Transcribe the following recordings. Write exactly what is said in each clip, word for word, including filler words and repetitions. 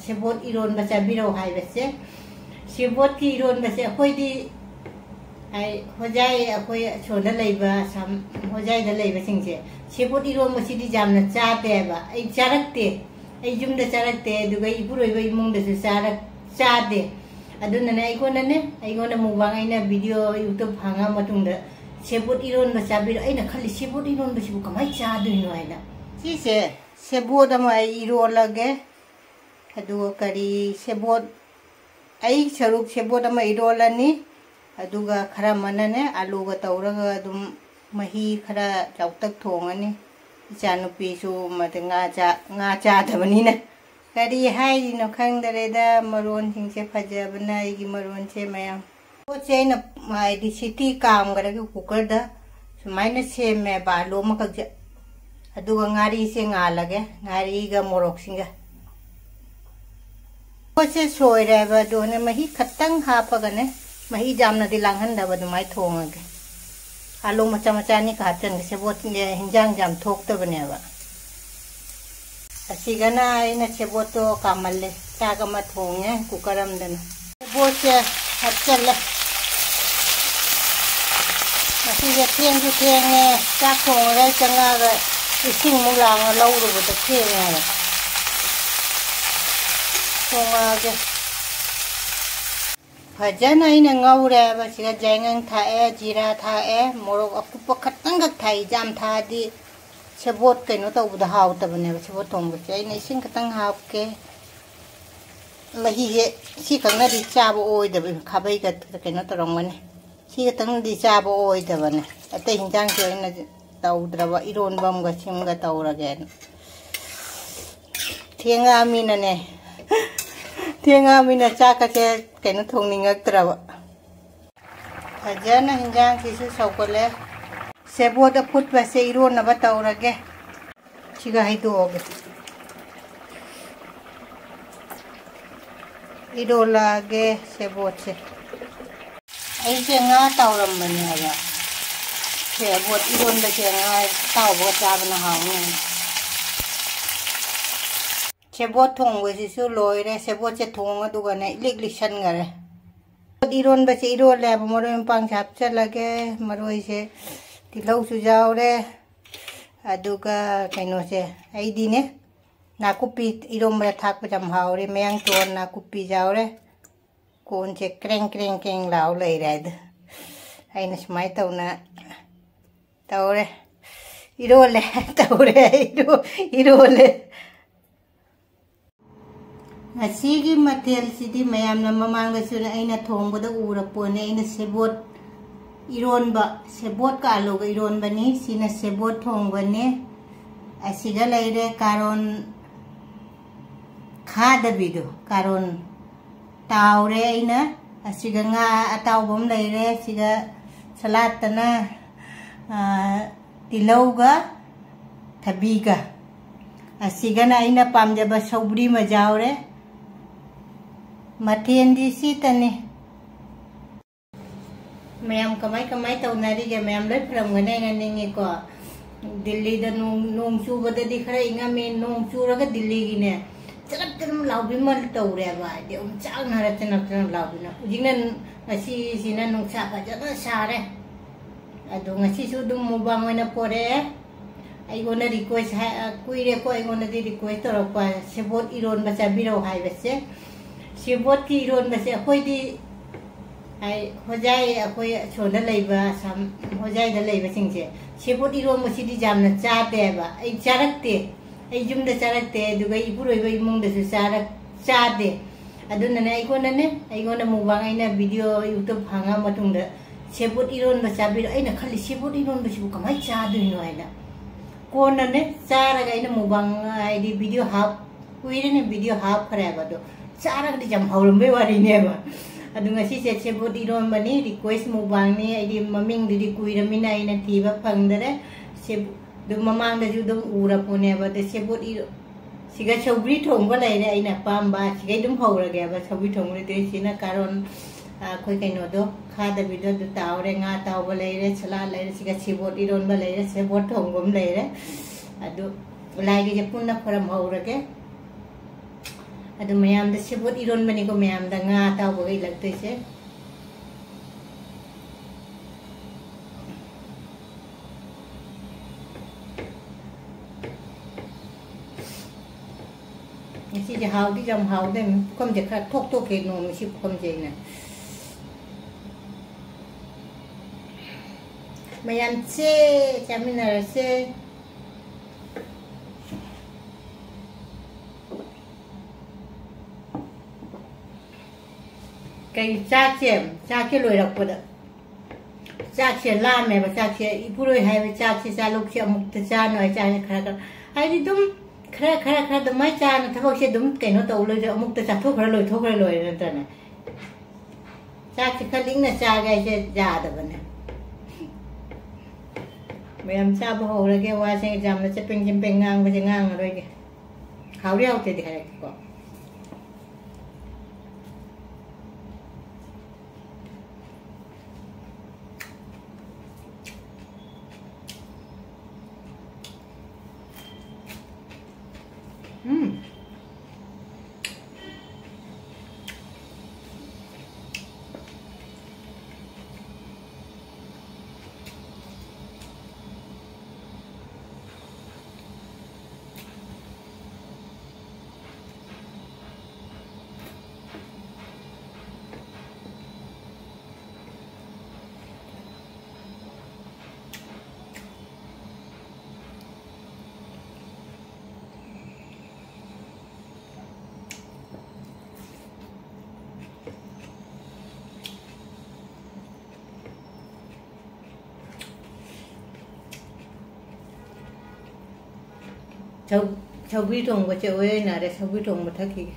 ꯁꯦꯕꯣꯠ ꯏꯔꯣꯟꯕ ꯆꯥꯕꯤꯔꯛꯎ ꯍꯥꯏꯕꯁꯦ, ꯁꯦꯕꯣꯠꯀꯤ ꯏꯔꯣꯟꯕꯁꯦ ꯑꯩꯈꯣꯏꯗꯤ, ꯍꯥꯏ, ꯍꯣꯖꯥꯏ, ꯑꯩꯈꯣꯏ ꯑꯁꯣꯝꯗ ꯂꯩꯕ, ꯑꯁꯥꯝ ꯍꯣꯖꯥꯏꯗ ꯂꯩꯕꯁꯤꯡꯁꯦ ꯁꯦꯕꯣꯠ ꯏꯔꯣꯟꯕꯁꯤꯗꯤ ꯌꯥꯝꯅ ꯆꯥꯗꯦꯕ꯫ ꯑꯩ ꯆꯥꯔꯛꯇꯦ, ꯑꯩ ꯌꯨꯝꯗ ꯆꯥꯔꯛꯇꯦ, ꯑꯗꯨꯒ ꯏꯄꯨꯔꯣꯏꯕ ꯏꯃꯨꯡꯗꯁꯨ ꯆꯥꯔꯛ-, ꯆꯥꯗꯦ꯫ ꯑꯗꯨꯅꯅꯦ ꯑꯩꯉꯣꯟꯗꯅꯦ, ꯑꯩꯉꯣꯟꯗ ꯃꯨꯛꯕꯥꯡ ꯑꯩꯅ video YouTube ꯍꯥꯡꯉ ꯃꯇꯨꯡꯗ ꯁꯦꯕꯣꯠ ꯏꯔꯣꯟꯕ ꯆꯥꯕꯤꯔꯣ꯫ ꯑꯩꯅ ꯈꯜꯂꯤ, "ꯁꯦꯕꯣꯠ ꯏꯔꯣꯟꯕꯁꯤꯕꯨ ꯀꯃꯥꯏꯅ ꯆꯥꯗꯣꯏꯅꯣ?" ꯍꯥꯏꯅ꯫ ꯁꯤꯁꯦ ꯁꯦꯕꯣꯠ ꯑꯃ ꯑꯩ ꯏꯔꯣꯜꯂꯒꯦ, ꯑꯗꯨꯒ ꯀꯔꯤ, ꯁꯦꯕꯣꯠ, ꯑꯩ ꯁꯔꯨꯛ ꯁꯦꯕꯣꯠ ꯑꯃ ꯏꯔꯣꯜꯂꯅꯤ, ꯑꯗꯨꯒ ꯈꯔ ꯑꯃꯅꯅꯦ ꯑꯂꯨꯒ ꯇꯧꯔꯒ ꯑꯗꯨꯝ ꯃꯍꯤ ꯈꯔ ꯆꯥꯎꯇꯛ ꯊꯣꯡꯉꯅꯤ꯫ ꯏꯆꯥꯅꯨꯄꯤꯁꯨ ꯃꯗ ꯉꯥ ꯆꯥ-, ꯉꯥ ꯆꯥꯗꯕꯅꯤꯅ꯫ ꯀꯔꯤ ꯍꯥꯏꯔꯤꯅꯣ ꯈꯪꯗꯔꯦꯗ, ꯃꯔꯣꯟꯁꯤꯡꯁꯦ ꯐꯖꯕꯅ ꯑꯩꯒꯤ ꯃꯔꯣꯟꯁꯦ ꯃꯌꯥꯝ꯫ ꯄꯣꯠꯁꯦ ꯑꯩꯅ, ꯍꯥꯏꯗꯤ, ꯁꯤꯇꯤ ꯀꯥꯝꯈ꯭ꯔꯒ ꯀꯨꯀꯔꯗ ꯁꯨꯃꯥꯏꯅ ꯁꯦꯝꯃꯦꯕ, ꯑꯂꯨ ꯑꯃꯈꯛꯁꯦ꯫ ꯑꯗꯨꯒ ꯉꯥꯔꯤꯁꯦ ꯉꯥꯜꯂꯒꯦ, ꯉꯥꯔꯤꯒ ꯃꯣꯔꯣꯛꯁꯤꯡꯒ꯫ ꯄꯣꯠꯁꯦ ꯁꯣꯏꯔꯦꯕ, ꯑꯗꯨꯅ ꯃꯍꯤ ꯈꯛꯇꯪ ꯍꯥꯞꯄꯒꯅꯦ, ꯃꯍꯤ ꯌꯥꯝꯅꯗꯤ ꯂꯥꯡꯍꯟꯗꯕ, ꯑꯗꯨꯃꯥꯏꯅ ꯊꯣꯡꯉꯒꯦ꯫ ꯑꯂꯨ ꯃꯆꯥ ꯃꯆꯥ ꯑꯅꯤꯈꯛ ꯍꯥꯞꯆꯤꯟꯒꯦ, ꯁꯦꯕꯣꯠ ꯍꯤꯟꯖꯥꯡ ꯌꯥꯝ ꯊꯣꯛꯇꯕꯅꯦꯕ꯫ ꯑꯁꯤꯒꯅ ꯑꯩꯅ ꯁꯦꯕꯣꯠꯇꯣ ꯀꯥꯝꯍꯜꯂꯦ꯫ ꯆꯥꯛ ꯑꯃ ꯊꯣꯡꯉꯦ ꯀꯨꯀꯔ ꯑꯃꯗꯅ꯫ ꯁꯦꯕꯣꯠꯁꯦ ꯍꯥꯞꯆꯜꯂꯦ꯫ ꯉꯁꯤꯁꯦ ꯊꯦꯡꯁꯨ ꯊꯦꯡꯉꯦ꯫ ꯆꯥꯛ ꯊꯣꯡꯉꯒ ꯆꯪꯉꯛꯑꯒ ꯏꯁꯤꯡꯃꯨꯛ ꯂꯥꯡꯉ ꯂꯧꯔꯨꯕꯗ ꯊꯦꯡꯉꯦꯕ꯫ ꯊꯣꯡꯉꯛꯑꯒꯦ꯫ ꯐꯖꯅ ꯑꯩꯅ ꯉꯧꯔꯦꯕ꯫ ꯁꯤꯒ ꯌꯥꯏꯉꯪ ꯊꯥꯛꯑꯦ, ꯖꯤꯔꯥ ꯊꯥꯛꯑꯦ, ꯃꯣꯔꯣꯛ ꯑꯀꯨꯞꯄ ꯈꯛꯇꯪꯈꯛ ꯊꯥꯛꯏ꯫ ꯌꯥꯝ ꯊꯥꯛꯑꯗꯤ ꯁꯦꯕꯣꯠ ꯀꯩꯅꯣ ꯇꯧꯕꯗ ꯍꯥꯎꯇꯕꯅꯦꯕ, ꯁꯦꯕꯣꯠ ꯊꯣꯡꯕꯁꯦ꯫ ꯑꯩꯅ ꯏꯁꯤꯡ ꯈꯛꯇꯪ ꯍꯥꯞꯀꯦ꯫ ꯃꯍꯤꯁꯦ ꯁꯤꯈꯛꯅꯗꯤ ꯆꯥꯕ ꯑꯣꯏꯗꯕ, ꯈꯥꯕꯩꯒ ꯀꯩꯅꯣ ꯇꯧꯔꯝꯒꯅꯤ꯫ ꯁꯤ ꯈꯛꯇꯪꯗꯤ ꯆꯥꯕ ꯑꯣꯏꯗꯕꯅꯦ꯫ ꯑꯇꯩ ꯍꯤꯟꯖꯥꯡꯁꯦ ꯑꯩꯅ ꯇꯧꯗ꯭ꯔꯕ, ꯏꯔꯣꯟꯕ ꯑꯃꯒ ꯁꯤꯃꯒ ꯇꯧꯔꯒꯦꯅ꯫ ꯊꯦꯡꯉꯛꯑꯃꯤꯅꯅꯦ, ꯊꯦꯡꯉꯛꯑꯃꯤꯅ ꯆꯥꯛꯀꯁꯦ ꯀꯩꯅꯣ ꯊꯣꯡꯅꯤꯡꯉꯛꯇ꯭ꯔꯕ꯫ ꯐꯖꯅ ꯍꯤꯟꯖꯥꯡꯁꯤꯁꯨ ꯁꯧꯒꯠꯂꯦ꯫ ꯁꯦꯕꯣꯠ ꯑꯐꯨꯠꯄꯁꯦ ꯏꯔꯣꯟꯅꯕ ꯇꯧꯔꯒꯦ꯫ ꯁꯤꯒ ꯍꯩꯗꯣꯛꯑꯒꯦ꯫ ꯏꯔꯣꯜꯂꯛꯑꯒꯦ ꯁꯦꯕꯣꯠꯁꯦ꯫ ꯑꯩꯁꯦ ꯉꯥ ꯇꯥꯎꯔꯝꯕꯅꯦꯕ꯫ ꯁꯦꯕꯣꯠ ꯏꯔꯣꯟꯕꯁꯦ ꯉꯥ ꯑꯇꯥꯎꯕꯒ ꯆꯥꯕꯅ ꯍꯥꯎꯅꯤ꯫ ꯁꯦꯕꯣꯠ ꯊꯣꯡꯕꯁꯤꯁꯨ ꯂꯣꯏꯔꯦ꯫ ꯁꯦꯕꯣꯠꯁꯦ ꯊꯣꯡꯉ ꯑꯗꯨꯒꯅꯦ ꯏꯂꯤꯛ ꯂꯤꯛꯁꯟꯈꯔꯦ꯫ ꯏꯔꯣꯟꯕꯁꯦ ꯏꯔꯣꯜꯂꯦꯕ, ꯃꯔꯣꯏ ꯃꯄꯥꯡꯁꯦ ꯍꯥꯞꯆꯜꯂꯒꯦ꯫ ꯃꯔꯣꯏꯁꯦ ꯇꯤꯜꯍꯧꯁꯨ ꯌꯥꯎꯔꯦ, ꯑꯗꯨꯒ ꯀꯩꯅꯣꯁꯦ, ꯑꯩꯗꯤꯅꯦ ꯅꯥꯀꯨꯞꯄꯤ ꯏꯔꯣꯟꯕꯗ ꯊꯥꯛꯄꯁꯦ ꯌꯥꯝ ꯍꯥꯎꯔꯦ꯫ ꯃꯌꯥꯡꯇꯣꯟ ꯅꯥꯀꯨꯞꯄꯤ ꯌꯥꯎꯔꯦ꯫ ꯀꯣꯟꯁꯦ ꯀ꯭ꯔꯦꯡ ꯀ꯭ꯔꯦꯡ ꯀ꯭ꯔꯦꯡ ꯂꯥꯎ ꯂꯩꯔꯦ꯫ ꯑꯗ ꯑꯩꯅ ꯁꯨꯃꯥꯏꯅ ꯇꯧꯅ ꯇꯧꯔꯦ, ꯏꯔꯣꯜꯂꯦ꯫ ꯇꯧꯔꯦ, ꯏꯔꯣ- ꯏꯔꯣꯜꯂꯦ꯫ ꯉꯁꯤꯒꯤ ꯃꯊꯦꯜꯁꯤꯗꯤ ꯃꯌꯥꯝꯅ ꯃꯃꯥꯡꯗꯁꯨ ꯑꯩꯅ ꯊꯣꯡꯕꯗ ꯎꯔ ꯄꯣꯠꯅꯤ꯫ ꯑꯩꯅ ꯁꯦꯕꯣꯠ ꯏꯔꯣꯟꯕ, ꯁꯦꯕꯣꯠꯀ ꯑꯂꯨꯒ ꯏꯔꯣꯟꯕꯅꯤ꯫ ꯁꯤꯅ ꯁꯦꯕꯣꯠ ꯊꯣꯡꯕꯅꯤ꯫ ꯑꯁꯤꯒ ꯂꯩꯔꯦ ꯀꯥꯔꯣꯟ ꯈꯥꯗꯕꯤꯗꯣ, ꯀꯥꯔꯣꯟ ꯇꯥꯎꯔꯦ ꯑꯩꯅ꯫ ꯑꯁꯤꯒ ꯉꯥ ꯑꯇꯥꯎꯕ ꯑꯃ ꯂꯩꯔꯦ꯫ ꯁꯤꯒ ꯁꯂꯥꯠꯇꯅ, ꯑ, ꯇꯤꯜꯍꯧꯒ ꯊꯕꯤꯒ꯫ ꯑꯁꯤꯒꯅ ꯑꯩꯅ ꯄꯥꯝꯖꯕ ꯁꯧꯒ꯭ꯔꯤ ꯑꯃ ꯌꯥꯎꯔꯦ꯫ ꯃꯊꯦꯜꯗꯤ ꯁꯤꯇꯅꯤ꯫ ꯃꯌꯥꯝ ꯀꯃꯥꯏ ꯀꯃꯥꯏ ꯇꯧꯅꯔꯤꯒꯦ? ꯃꯌꯥꯝ ꯂꯣꯏ ꯐꯔꯝꯒꯅꯤ ꯍꯥꯏꯅ ꯅꯤꯡꯉꯤꯀꯣ꯫ ꯗꯤꯜꯂꯤꯗ ꯅꯣꯡ, ꯅꯣꯡ ꯆꯨꯕꯗꯗꯤ ꯈꯔ ꯏꯪꯉꯝꯃꯤ, ꯅꯣꯡ ꯆꯨꯔꯒ ꯗꯤꯜꯂꯤꯒꯤꯅꯦ ꯆꯅꯞ ꯆꯅꯞ ꯂꯥꯎꯕꯤ ꯑꯃ ꯇꯧꯔꯦꯕ, ꯍꯥꯏꯗꯤ ꯑꯣꯝꯆꯥꯛꯅꯔ ꯆꯅꯞ ꯆꯅꯞ ꯂꯥꯎꯕꯤꯅ꯫ ꯍꯧꯖꯤꯛꯅ, ꯉꯁꯤꯁꯤꯅ ꯅꯨꯡꯁꯥ ꯐꯖꯅ ꯁꯥꯔꯦ꯫ ꯑꯗꯣ ꯉꯁꯤꯁꯨ ꯑꯗꯨꯝ ꯃꯨꯛꯕꯥꯡ ꯑꯣꯏꯅ ꯄꯣꯔꯛꯑꯦ꯫ ꯑꯩꯉꯣꯟꯗ request ꯍꯥꯏ-, ꯑ, ꯀꯨꯏꯔꯦꯀꯣ ꯑꯩꯉꯣꯟꯗꯗꯤ request ꯇꯧꯔꯛꯄ, ꯁꯦꯕꯣꯠ ꯏꯔꯣꯟꯕ ꯆꯥꯕꯤꯔꯛꯑꯣ ꯍꯥꯏꯕꯁꯦ꯫ ꯁꯦꯕꯣꯠꯀꯤ ꯏꯔꯣꯟꯕꯁꯦ ꯑꯩꯈꯣꯏꯗꯤ, ꯍꯥꯏ, ꯍꯣꯖꯥꯏ, ꯑꯩꯈꯣꯏ ꯑꯁꯣꯝꯗ ꯂꯩꯕ, ꯑꯁꯥꯝ ꯍꯣꯖꯥꯏꯗ ꯂꯩꯕꯁꯤꯡꯁꯦ ꯁꯦꯕꯣꯠ ꯏꯔꯣꯟꯕꯁꯤꯗꯤ ꯌꯥꯝꯅ ꯆꯥꯗꯦꯕ꯫ ꯑꯩ ꯆꯥꯔꯛꯇꯦ, ꯑꯩ ꯌꯨꯝꯗ ꯆꯥꯔꯛꯇꯦ, ꯑꯗꯨꯒ ꯑꯩ ꯏꯄꯨꯔꯣꯏꯕ ꯏꯃꯨꯡꯗꯁꯨ ꯆꯥꯔꯛ-, ꯆꯥꯗꯦ꯫ ꯑꯗꯨꯅꯅꯦ ꯑꯩꯉꯣꯟꯗꯅꯦ, ꯑꯩꯉꯣꯟꯗ ꯃꯨꯛꯕꯥꯡ ꯑꯩꯅ video YouTube ꯍꯥꯡꯉ ꯃꯇꯨꯡꯗ ꯁꯦꯕꯣꯠ ꯏꯔꯣꯟꯕ ꯆꯥꯕꯤꯔꯣ꯫ ꯑꯩꯅ ꯈꯜꯂꯤ, "ꯁꯦꯕꯣꯠ ꯏꯔꯣꯟꯕꯁꯤꯕꯨ ꯀꯃꯥꯏꯅ ꯆꯥꯗꯣꯏꯅꯣ?" ꯍꯥꯏꯅ꯫ ꯀꯣꯟꯅꯅꯦ ꯆꯥꯔꯒ ꯑꯩꯅ ꯃꯨꯛꯕꯥꯡ, ꯍꯥꯏꯗꯤ video ꯍꯥꯞ-, ꯀꯨꯏꯔꯦꯅꯦ video ꯍꯥꯞꯈ꯭ꯔꯦꯕ, ꯑꯗꯣ ꯆꯥꯔꯒꯗꯤ ꯌꯥꯝ ꯍꯧꯔꯝꯕꯩ ꯋꯥꯔꯤꯅꯦꯕ꯫ ꯑꯗꯨ ꯉꯁꯤꯁꯦ ꯁꯦꯕꯣꯠ ꯏꯔꯣꯟꯕꯅꯤ, request ꯃꯨꯛꯕꯥꯡꯅꯤ꯫ ꯑꯩꯗꯤ ꯃꯃꯤꯡꯗꯨꯗꯤ ꯀꯨꯏꯔꯃꯤꯅ ꯑꯩꯅ ꯊꯤꯕ ꯐꯪꯗꯔꯦ꯫ ꯁꯦꯕ-, ꯑꯗꯨꯝ ꯃꯃꯥꯡꯗꯁꯨ ꯑꯗꯨꯝ ꯎꯔꯄꯣꯠꯅꯦꯕ꯫ ꯑꯗ ꯁꯦꯕꯣꯠ ꯏꯔꯣ-, ꯁꯤꯒ ꯁꯧꯒ꯭ꯔꯤ ꯊꯣꯡꯕ ꯂꯩꯔꯦ, ꯑꯩꯅ ꯑꯄꯥꯝꯕ꯫ ꯁꯤꯒꯩ ꯑꯗꯨꯝ ꯍꯧꯔꯒꯦꯕ꯫ ꯁꯧꯒ꯭ꯔꯤ ꯊꯣꯡꯕ ꯂꯩꯇꯦ꯫ ꯁꯤꯅ ꯀꯥꯔꯣꯟ, ꯑ, ꯑꯩꯈꯣꯏ ꯀꯩꯅꯣꯗꯣ, ꯈꯥꯗꯕꯤꯗꯣ ꯑꯗꯨ ꯇꯥꯎꯔꯦ꯫ ꯉꯥ ꯑꯇꯥꯎꯕ ꯂꯩꯔꯦ, ꯁꯂꯥꯠ ꯂꯩꯔꯦ, ꯁꯤꯒ ꯁꯦꯕꯣꯠ ꯏꯔꯣꯟꯕ ꯂꯩꯔꯦ, ꯁꯦꯕꯣꯠ ꯊꯣꯡꯕ ꯑꯃ ꯂꯩꯔꯦ꯫ ꯑꯗꯨ ꯂꯥꯏꯒꯤꯁꯦ ꯄꯨꯟꯅ ꯈꯣꯏꯔꯝꯍꯧꯔꯒꯦ꯫ ꯑꯗꯨ ꯃꯌꯥꯝꯗ ꯁꯦꯕꯣꯠ ꯏꯔꯣꯟꯕꯅꯤꯀꯣ, ꯃꯌꯥꯝꯗ ꯉꯥ ꯑꯇꯥꯎꯕꯒ ꯏꯜꯂꯛꯇꯣꯏꯁꯦ꯫ ꯉꯁꯤꯁꯦ ꯍꯥꯎꯗꯤ ꯌꯥꯝ ꯍꯥꯎꯗꯣꯏꯅꯤ꯫ ꯄꯨꯈꯝꯁꯦ ꯈꯔ ꯊꯣꯛ ꯊꯣꯛꯀꯦ ꯅꯣꯡꯃ ꯁꯤ ꯄꯨꯈꯝꯁꯦ ꯑꯩꯅ꯫ ꯃꯌꯥꯝ ꯆꯦ ꯆꯥꯃꯤꯟꯅꯔꯁꯦ꯫ ꯀꯩ ꯆꯥꯛꯁꯦ, ꯆꯥꯛꯁꯦ ꯂꯣꯏꯔꯛꯄꯗ ꯆꯥꯛꯁꯦ ꯂꯥꯝꯃꯦꯕ꯫ ꯆꯥꯛꯁꯦ ꯏꯄꯨꯔꯣꯏ ꯍꯥꯏꯕ ꯆꯥꯛꯁꯦ ꯆꯥꯂꯨꯛꯁꯦ ꯑꯃꯨꯛꯇ ꯆꯥꯅꯨ ꯍꯥꯏ ꯆꯥꯛꯁꯦ ꯈꯔ ꯈꯔ, ꯍꯥꯏꯗꯤ ꯑꯗꯨꯝ ꯈꯔ ꯈꯔ ꯈꯔ ꯑꯗꯨꯃꯥꯏꯅ ꯆꯥꯅ ꯊꯕꯛꯁꯦ ꯑꯗꯨꯝ ꯀꯩꯅꯣ ꯇꯧ ꯂꯣꯏꯔꯦ, ꯑꯃꯨꯛꯇ ꯆꯥꯊꯣꯛꯈ꯭ꯔ ꯂꯣꯏꯊꯣꯛꯈ꯭ꯔ ꯂꯣꯏꯔꯦ ꯅꯠꯇ꯭ꯔꯅꯦ? ꯆꯥꯛꯁꯦ ꯈꯔ ꯂꯤꯛꯅ ꯆꯥꯒꯦ ꯍꯥꯏꯁꯦ ꯌꯥꯗꯕꯅꯦ꯫ ꯃꯌꯥꯝ ꯆꯥꯕ ꯍꯧꯔꯒꯦ꯫ ꯋꯥꯁꯦ ꯌꯥꯝꯅ ꯆꯄꯦꯡ ꯆꯄꯦꯡ ꯉꯥꯡꯕꯁꯦ ꯉꯥꯡꯉꯔꯣꯏꯒꯦ꯫ ꯍꯥꯎꯔꯤ ꯍꯥꯎꯇꯦꯗꯤ ꯍꯥꯏꯔꯛꯀꯦꯀꯣ꯫ ꯎꯝ꯫ ꯁꯧ-, ꯁꯧꯒ꯭ꯔꯤ ꯊꯣꯡꯕꯁꯦ ꯑꯣꯏꯅꯔꯦ, ꯁꯧꯒ꯭ꯔꯤ ꯊꯣꯡꯕ ꯊꯛꯈꯤꯒꯦ꯫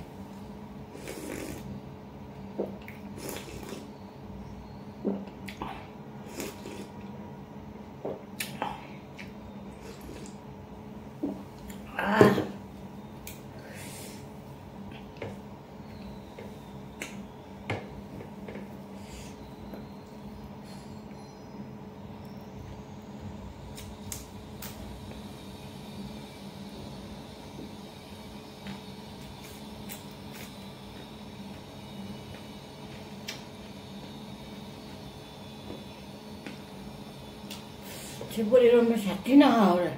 ꯑꯥ꯫ ꯁꯦꯕꯣꯠ ꯏꯔꯣꯟꯕ ꯁꯥꯊꯤꯅ ꯍꯥꯎꯔꯦ꯫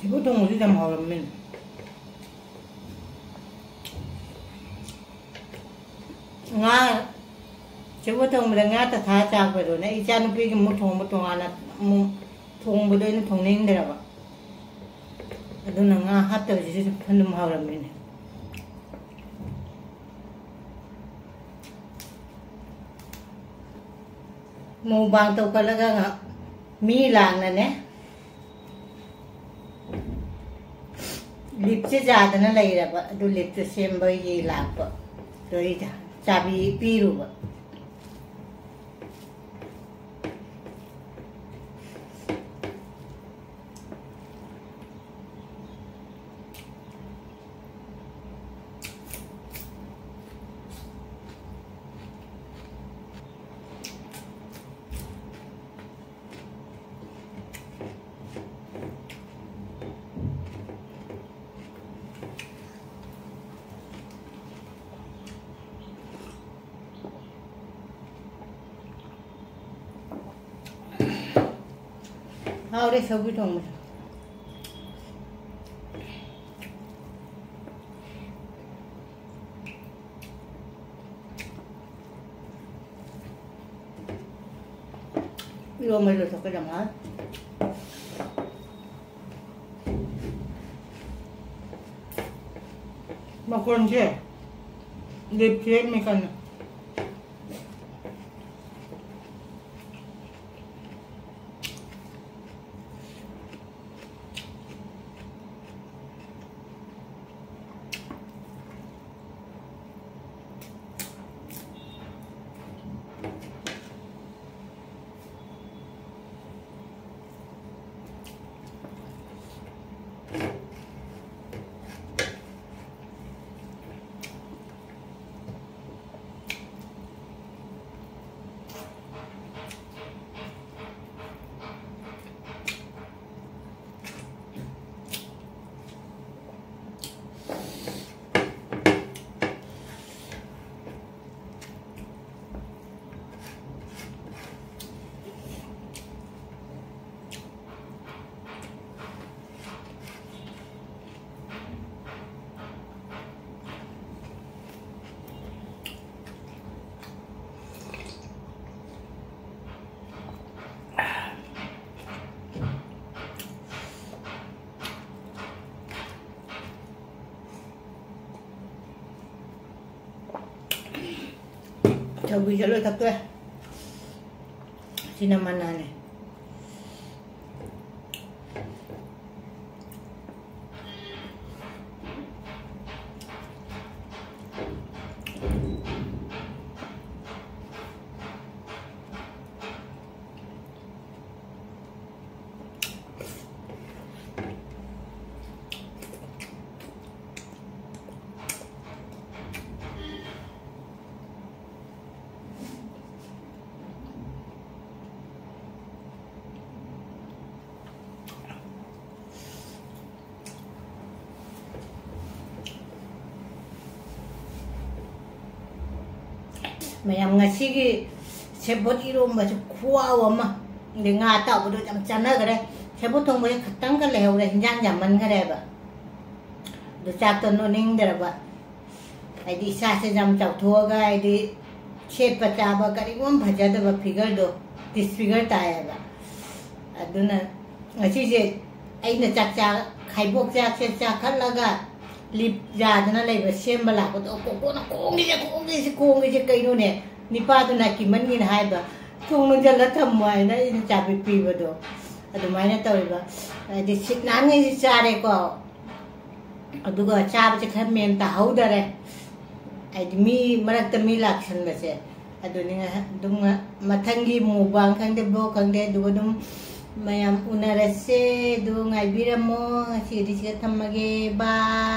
ꯁꯦꯕꯣꯠ ꯊꯣꯡꯕꯁꯨ ꯌꯥꯝ ꯍꯥꯎꯔꯝꯃꯦ꯫ ꯉꯥ, ꯁꯦꯕꯣꯠ ꯊꯣꯡꯕꯗ ꯉꯥ ꯇꯪꯈꯥꯏ ꯆꯥꯛꯄꯗꯨꯅ ꯏꯆꯥ ꯅꯨꯄꯤꯒꯤ ꯑꯃꯨꯛ ꯊꯣꯡꯕ ꯇꯣꯉꯥꯟꯅ ꯑꯃꯨꯛ ꯊꯣꯡꯕꯗꯣ ꯑꯩꯅ ꯊꯣꯡꯅꯤꯡꯗ꯭ꯔꯕ꯫ ꯑꯗꯨꯅ ꯉꯥ ꯍꯥꯞꯇꯕꯁꯤꯁꯨ ꯑꯗꯨꯝ ꯍꯥꯎꯔꯝꯃꯤꯅꯦ꯫ ꯃꯨꯛꯕꯥꯡ ꯇꯧꯈꯠꯂꯒ ꯃꯤ ꯂꯥꯡꯅꯅꯦ꯫ ꯂꯤꯞꯁꯦ ꯌꯥꯗꯅ ꯂꯩꯔꯕ, ꯑꯗꯨ ꯂꯤꯞꯇꯨ ꯁꯦꯝꯕꯒꯤ ꯂꯥꯛꯄ꯫ ꯑꯗꯨ ꯑꯩ ꯆꯥꯕꯤ ꯄꯤꯔꯨꯕ꯫ ꯍꯥꯎꯔꯦ ꯁꯧꯒ꯭ꯔꯤ ꯊꯣꯡꯕꯁꯦ꯫ ꯏꯔꯣꯝꯕ ꯂꯣꯏꯊꯣꯛꯀꯗꯕ ꯉꯥꯏ꯫ ꯃꯈꯣꯟꯁꯦ ꯂꯦꯞ ꯁꯦꯝꯃꯦ ꯀꯟꯅ꯫ ꯁꯧꯒ꯭ꯔꯤꯁꯦ ꯂꯣꯏ ꯊꯛꯇꯣꯛꯑꯦ꯫ ꯁꯤꯅ ꯃꯅꯥꯅꯦ꯫ ꯃꯌꯥꯝ, ꯉꯁꯤꯒꯤ ꯁꯦꯕꯣꯠ ꯏꯔꯣꯝꯕꯁꯦ ꯈꯨꯍꯥꯎ ꯑꯃ꯫ ꯑꯗꯩ ꯉꯥ ꯑꯇꯥꯎꯕꯗꯣ ꯌꯥꯝ ꯆꯥꯟꯅꯈ꯭ꯔꯦ꯫ ꯁꯦꯕꯣꯠ ꯊꯣꯡꯕꯁꯦ ꯈꯇꯪꯒ ꯂꯩꯍꯧꯔꯦ, ꯍꯤꯟꯖꯥꯡ ꯌꯥꯝꯃꯟꯈ꯭ꯔꯦꯕ꯫ ꯑꯗꯨ ꯆꯥꯛꯇꯣ ꯅꯣꯠꯅꯤꯡꯗ꯭ꯔꯕ꯫ ꯍꯥꯏꯗꯤ ꯏꯁꯥꯁꯦ ꯌꯥꯝ ꯆꯥꯎꯊꯣꯛꯑꯒ, ꯍꯥꯏꯗꯤ ꯁꯦꯠꯄ ꯆꯥꯕ ꯀꯔꯤꯒꯨꯝꯕ ꯐꯖꯗꯕ figureꯗꯣ, disfigure ꯇꯥꯏꯌꯦꯕ꯫ ꯑꯗꯨꯅ ꯉꯁꯤꯁꯦ ꯑꯩꯅ ꯆꯥꯛ ꯆꯥ-, ꯈꯥꯏꯕꯣꯛ ꯆꯥꯛꯁꯦ ꯆꯥꯈꯠꯂꯒ ꯂꯤꯞ ꯌꯥꯗꯅ ꯂꯩꯕ ꯁꯦꯝꯕ ꯂꯥꯛꯄꯗꯣ, ꯀꯣꯀꯣꯅ "ꯈꯣꯡꯒꯤꯁꯦ, ꯈꯣꯡꯒꯤꯁꯦ, ꯈꯣꯡꯒꯤꯁꯦ ꯀꯩꯅꯣꯅꯦ?" ꯅꯤꯄꯥꯗꯨꯅ ꯀꯤꯃꯟꯒꯤꯅ ꯍꯥꯏꯕ, "ꯊꯣꯡ ꯂꯣꯟꯁꯤꯜꯂ ꯊꯝꯃꯣ" ꯍꯥꯏꯅ ꯑꯩꯅ ꯆꯥꯕꯤ ꯄꯤꯕꯗꯣ꯫ ꯑꯗꯨꯃꯥꯏꯅ ꯇꯧꯔꯤꯕ꯫ ꯍꯥꯏꯗꯤ ꯁꯤꯠ ꯅꯥꯟꯉꯩꯁꯤ ꯆꯥꯔꯦꯀꯣ, ꯑꯗꯨꯒ ꯆꯥꯕꯁꯦ ꯈꯔ ꯃꯦꯟ ꯇꯥꯍꯧꯗꯔꯦ꯫ ꯍꯥꯏꯗꯤ ꯃꯤ ꯃꯔꯛꯇ ꯃꯤ ꯂꯥꯛꯁꯟꯕꯁꯦ꯫ ꯑꯗꯨꯅꯤ ꯉꯥꯏꯍꯥꯛ ꯑꯗꯨꯝ ꯉꯥꯏꯍꯥꯛ ꯃꯊꯪꯒꯤ mukbang ꯈꯪꯗꯦ, vlog ꯈꯪꯗꯦ, ꯑꯗꯨꯒ ꯑꯗꯨꯝ ꯃꯌꯥꯝ ꯎꯅꯔꯁꯦ꯫ ꯑꯗꯨ ꯉꯥꯏꯕꯤꯔꯝꯃꯣ꯫ ꯉꯁꯤꯗꯤ ꯁꯤꯗ ꯊꯝꯃꯒꯦ꯫ Bye꯫